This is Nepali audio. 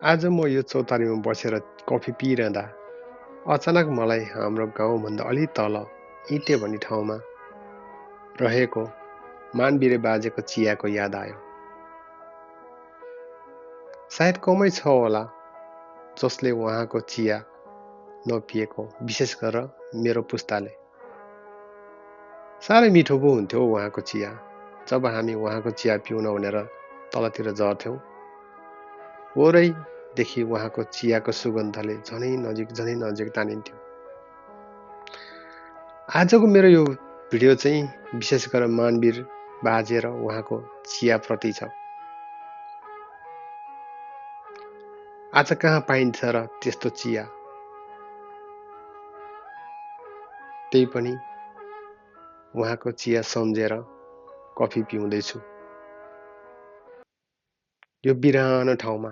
आज म यो चौतारीमा बसेर कफी पिइरहँदा अचानक मलाई हाम्रो गाउँभन्दा अलि तल इटे भन्ने ठाउँमा रहेको मानबिरे बाजेको चियाको याद आयो। सायद कमै छ होला जसले उहाँको चिया नपिएको, विशेष गरेर मेरो पुस्ताले। साह्रै मिठो पो हुन्थ्यो उहाँको चिया। जब हामी उहाँको चिया पिउन भनेर तलतिर झर्थ्यौँ, वरैदेखि उहाँको चियाको सुगन्धले झनै नजिक तानिन्थ्यो। आजको मेरो यो भिडियो चाहिँ विशेष गरेर मानवीर बाजे र उहाँको चियाप्रति छ। आज कहाँ पाइन्छ र त्यस्तो चिया? त्यही पनि उहाँको चिया सम्झेर कफी पिउँदैछु यो बिरानो ठाउँमा।